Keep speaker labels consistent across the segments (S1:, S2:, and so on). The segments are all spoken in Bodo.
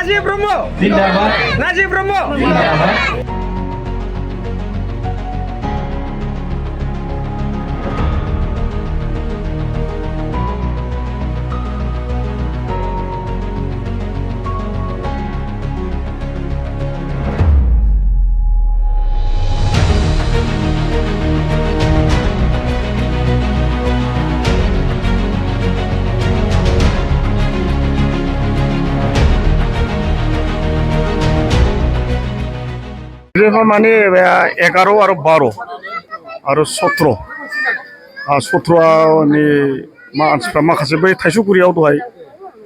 S1: Najib Bromo. Najib Bromo.
S2: माने 11 और 12 और 17 17नि मानसिफ्रा माखासे बै थाइसुगुरियाव दहाय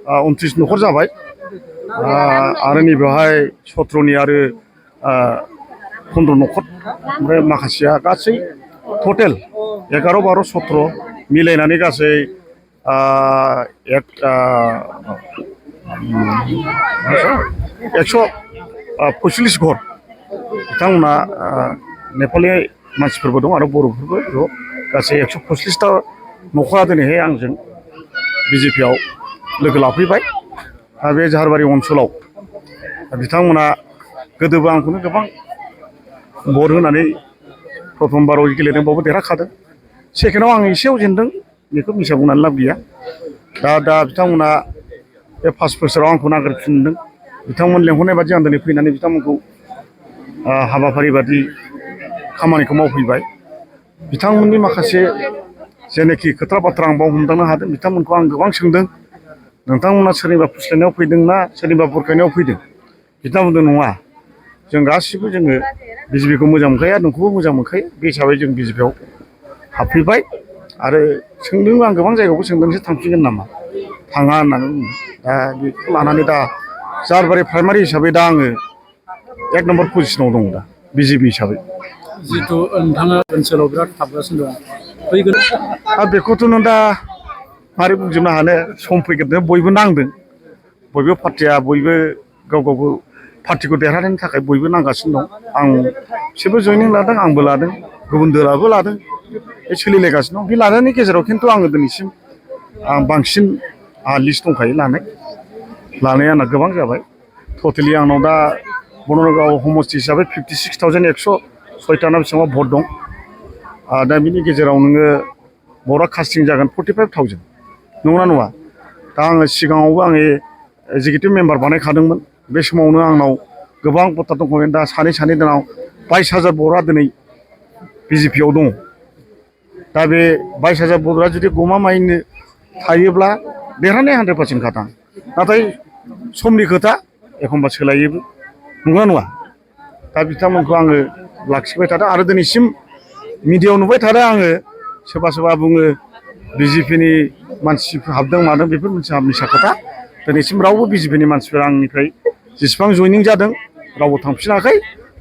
S2: 29 नखर जाबाय आरो नै बेवहाय 17नि आरो 15 नखर ओमफ्राय माखासेया गासै टटेल 11 12 17 मिलायनानै गासै 145 घर बिथांमोना नेपाली मानसिफोरबो दं आरो बर'फोरबो ज' गासै 145टा नखरा दिनैहाय आंजों बिजेपिआव लोगो लाफैबाय बे जाहारबारि ओनसोलाव बिथांमोना गोदोबो आंखौनो गोबां भट होनानै प्रथमबाराव गेलेदोंबाबो देरहाखादों सेकेन्डआव आं एसेयाव जेनदों बेखौ मिसा बुंनानै लाब गैया दा बिथांमोना बे 5 बोसोराव आंखौ नागिरफिनदों बिथांमोन लेंहरनाय बादि आं दिनै फैनानै बिथांमोनखौ हाबाफारि बादि खामानिखौ मावफैबाय बिथांमोननि माखासे जेनाखि खोथा बाथ्रा आं बाव हमदांनो हादों बिथांमोनखौ आं गोबां सोंदों नोंथांमोना सोरनिबा फुस्लायनायाव फैदों ना सोरनिबा बुरखायनायाव फैदों बिथांमोनजों नङा जों गासिबो जोङो बिजेपिखौ मोजां मोनखायो आरो नोंखौबो मोजां मोनखायो बे हिसाबै जों बिजेपिआव हाबफैबाय आरो सोंदों आं गोबां जायगायावबो सोंदों नोंसोर थांफिनगोन नामा थाङा होननानै बुङो दा बेखौ लानानै दा जाहारबारि प्राइमारि हिसाबै दा आङो 1 नम्बर पजिशनाव दं दा बिजेपि हिसाबै
S3: जितु नोंथाङा ओनसोलाव बिराद हाबगासिनो दं फैगोन
S2: बेखौथ' नों दा मारै बुंजोबनो हानो सम फैगोन बयबो नांदों बयबो पार्टिया बयबो गाव पार्टिखौ देरहानायनि थाखाय बयबो नांगासिनो दं आं बिसोरबो जयनिं लादों आंबो लादों गुबुन दलाबो लादों बे सोलिलायगासिनो दं बे लानायनि गेजेराव खिन्थु आङो दिनैसिम बांसिन लिस्ट दंखायो लानाया आंना गोबां जाबाय टटेलि आंनाव दा बनरगाव समस्ति हिसाबै 56,106टा ना बेसेबां भट दं दा बिनि गेजेराव नोङो भटआ कास्टिं जागोन 45,000 नंगौना नङा दा आङो सिगाङावबो आङो एग्जिकिउटिभ मेम्बार बानायखादोंमोन बे समावनो आंनाव गोबां भटार दंखायोमोन दा सानै दिनाव 22,000 भटआ दिनै बिजेपिआव दङ दा बे 22,000 भटआ जुदि गमामायैनो थायोब्ला देरहानाया 100% खाथां नाथाय समनि खोथा एखनबा सोलायोबो नंगौना नङा दा बिथांमोनखौ आङो लाखिबाय थादों आरो दिनैसिम मिडियायाव नुबाय थादों आङो सोरबा बुङो बिजेपिनि मानसिफोर हाबदों मादों बेफोर मोनसे मिसा खोथा दिनैसिम रावबो बिजेपिनि मानसिफोरा आंनिफ्राय जेसेबां जयनिं जादों रावबो थांफिनाखै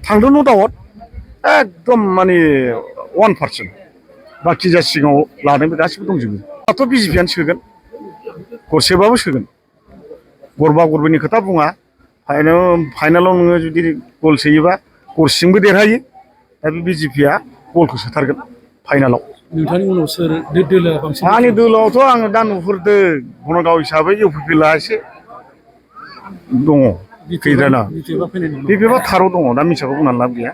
S2: थांदों न' दाउट एकदम माने 1% बाखि जा सिगाङाव लादों बे गासिबो दंजोबो दाथ' बिजेपिआनो सोगोन गरसेबाबो सोगोन गरबा गरब्रैनि खोथा बुङा फाइनालाव नोङो जुदि गल सोयोबा गरसेजोंबो देरहायो दा बे बिजेपिआ गलखौ सोथारगोन फाइनालाव
S3: नोंथांनि उनाव सोर दोला बांसिन
S2: आंनि दोलावथ' आङो दा नुहुरदों बनरगाव हिसाबै इउपिपिएलआ एसे दङ गैद्रायना बिपिएफआ थाराव दङ दा मिसाखौ बुंनानै लाब गैया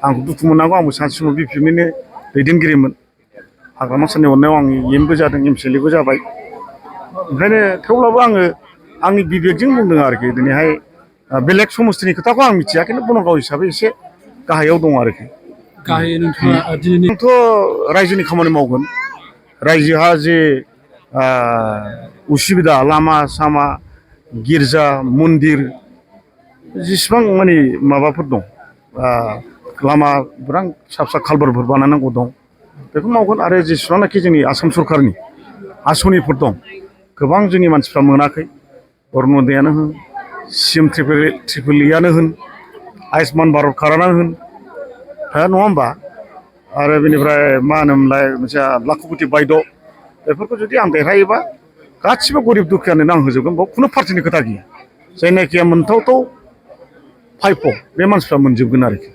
S2: आंखौ दुखु मोननांगौ आंबो सानसे समाव बिपिएफनिनो दैदेनगिरिमोन हाग्रामा सारनि अननायाव आं एमबो जादों एमसिएलएबो जाबाय ओंखायनो थेवब्लाबो आङो आंनि बिबेकजों बुंदों आरोखि दिनैहाय बेलेग समस्तिनि खोथाखौ आं मिथिया खिन्थु बनरगाव हिसाबै एसे गाहायाव दं आरोखि
S3: गाहायै नोंथाङा दिनैनि
S2: आंथ' रायजोनि खामानि मावगोन रायजोहा जे उसुबिदा लामा सामा गिर्जा मन्दिर जेसेबां माने माबाफोर दं लामा गोबां फिसा कालभारफोर बानायनांगौ दं बेखौ मावगोन आरो जेसेबांनाखि जोंनि आसाम सरकारनि आसनिफोर दं गोबां जोंनि मानसिफ्रा मोनाखै अरुनदयानो होन सिएम ट्रिपल इयानो होन आयुष्मान भारत कार्डआनो होन नङा होमबा आरो बेनिफ्राय मा होनोमोनलाय मोनसे लाखपति बायद' बेफोरखौ जुदि आं देरहायोबा गासिबो गरिब दुखियानो आं होजोबगोन बाव खुनु पार्टिनि खोथा गैया जायनाखि मोनथावथाव भायप' बे मानसिफ्रा मोनजोबगोन आरोखि